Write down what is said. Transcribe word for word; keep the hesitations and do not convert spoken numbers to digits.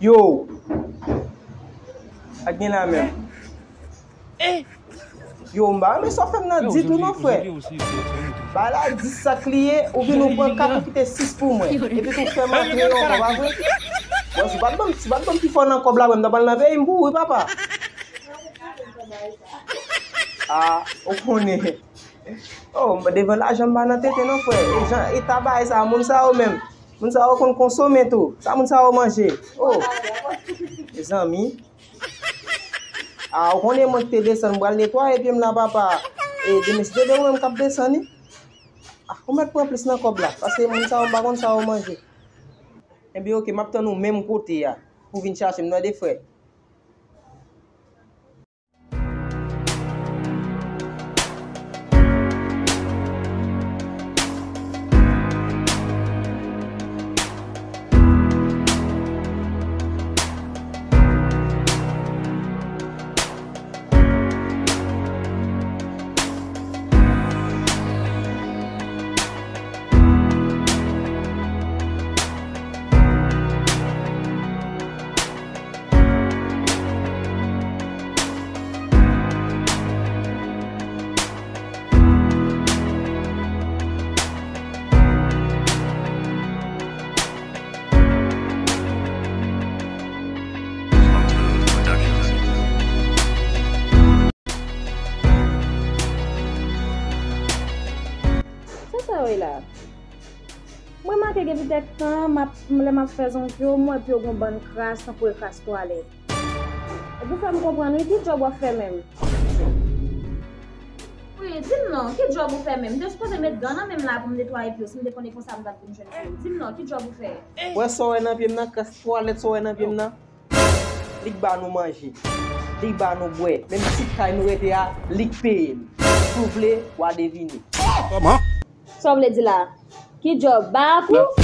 Yo! Sa k gen la menm? Yo, m pa renmen sa w fè m nan ditou non, frè. Bagay la di sa k li ye, ou vin ou pran kat ou kite sis pou mwen. Epi tou fè m antre yo ankò, pa vre? Bon, si w pa t ban m, si w pa t ban m pi fò nan kòb la, m ta pral nan peyi m pou ou, wi, papa. Ah, ou konnen. Oh, devan lajan m pa nan tenten non, frè. E jan eta bagay sa, moun sa yo menm. Moun sa yo konn konsome tou. Sa moun sa yo manje. Oh. Mezanmi. Ah, ou konnen mwen ki te desann, m pral netwaye pye m la, papa. E demen, si Dye vle, ou menm k ap desann, wi. Ah, ou mèt pran plis nan kòb la, paske moun sa yo, m pa konn sa yo manje. Ebyen, oke, m ap tann ou menm kote a, pou vin chache m, tande, frè. Sa sa yo ye la? Mwen make gen ti tèk tan, m ap, lè m ap fè zong yo, m wè pye yo gon bann kras, tankou e kras twalèt. Epi w fè m konprann, wi, ki djòb w ap fè menm? Wi, di m non, ki djòb ou fè menm? M te sipoze met gan nan men m la pou m netwaye pye yo, si m te konnen konsa m t ap vin jwenn pye yo. Di m non, ki djòb ou fè? Wè sa w wè nan pye m nan, kras twalèt sa w wè nan pye m nan? Li k ba nou manje. Li k ba nou bwè. Menm ti kay nou rete a, li k peye n. Si w vle, w a devine. Kòman? Sa w vle di la? Ki djòb? Barakou?